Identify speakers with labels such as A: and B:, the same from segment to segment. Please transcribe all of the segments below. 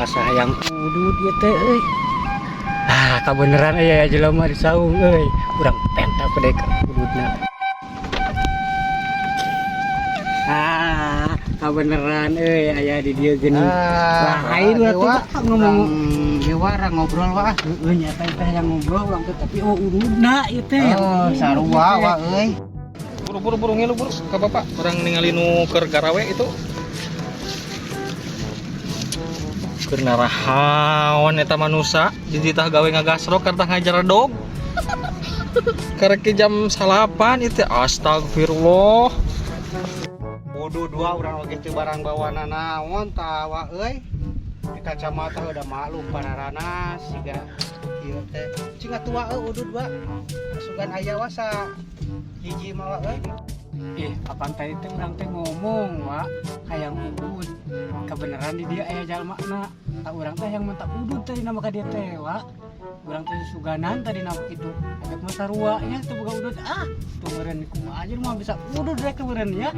A: Asa hayang udud ieu teh euy. Ah, kabeneran aya jelema di saung euy. Urang penta ku deuk ududna. Ah, kabeneran euy aya di dieu geuning. Lain
B: ah,
A: urang teh ngomong
B: Dewa ngobrol wa.
A: Heeh, nyata teh yang ngobrol urang teh, tapi oh ududna ieu teh.
B: Oh, sarua wa euy.
C: Buru buru buru ngilu buru ka bapak urang ningali nu keur garawe itu. Keur narahaon eta manusa dititah gawe ngagasrok kartah ngajaredog. Karek jam 9 itu, astagfirullah.
B: Bodoh dua urang oge teu barang bawana naon tah wa euy. Di kacamata udah maklum pararana siga ieu teh. Cing atuh wa euy udud wa. Asugan aya wa sa hiji mah wa euy.
A: Ih, kapan tadi teh urang teh ngomong, wa, hayang udud. Kebenaran di dia aya jalmana. Tak urang teh yang mentak udud tadi nama ka dia teh, wa. Urang teh suganan tadi nama kitu. Efek mah sarua nya teu boga udud. Ah, tuh meureun kumaha aja mah bisa udud rek meureun ya.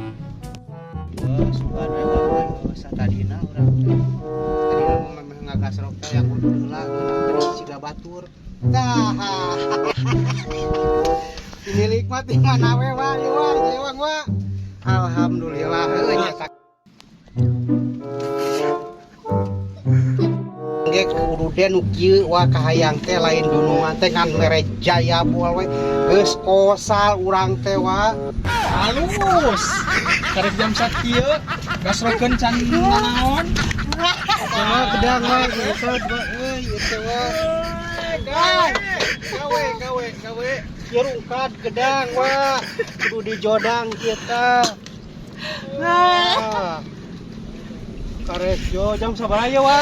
B: Wah, sugan we wa euy satadina urang teh. Tadina mah memeh ngagasrok teh yang udud heula geunah tadi siga batur. Tah. Ini nikmat di mana we wa ieu wa jewang wa. Alhamdulillah euy nya. Ge kudu nu kieu wa kahayang teh lain dunungan teh ngan mere jaya bol we. Geus kosal urang teh wa.
C: Halus. Karek jam sakieu gasrokeun can nanaon.
B: Wah, gedang we geus wa euy ieu teh wa. Gawe gawe gawe kieu rungkad gedang wa. Kudu dijodang kieu teh. Nah. Karek jo jam sabaraha wa?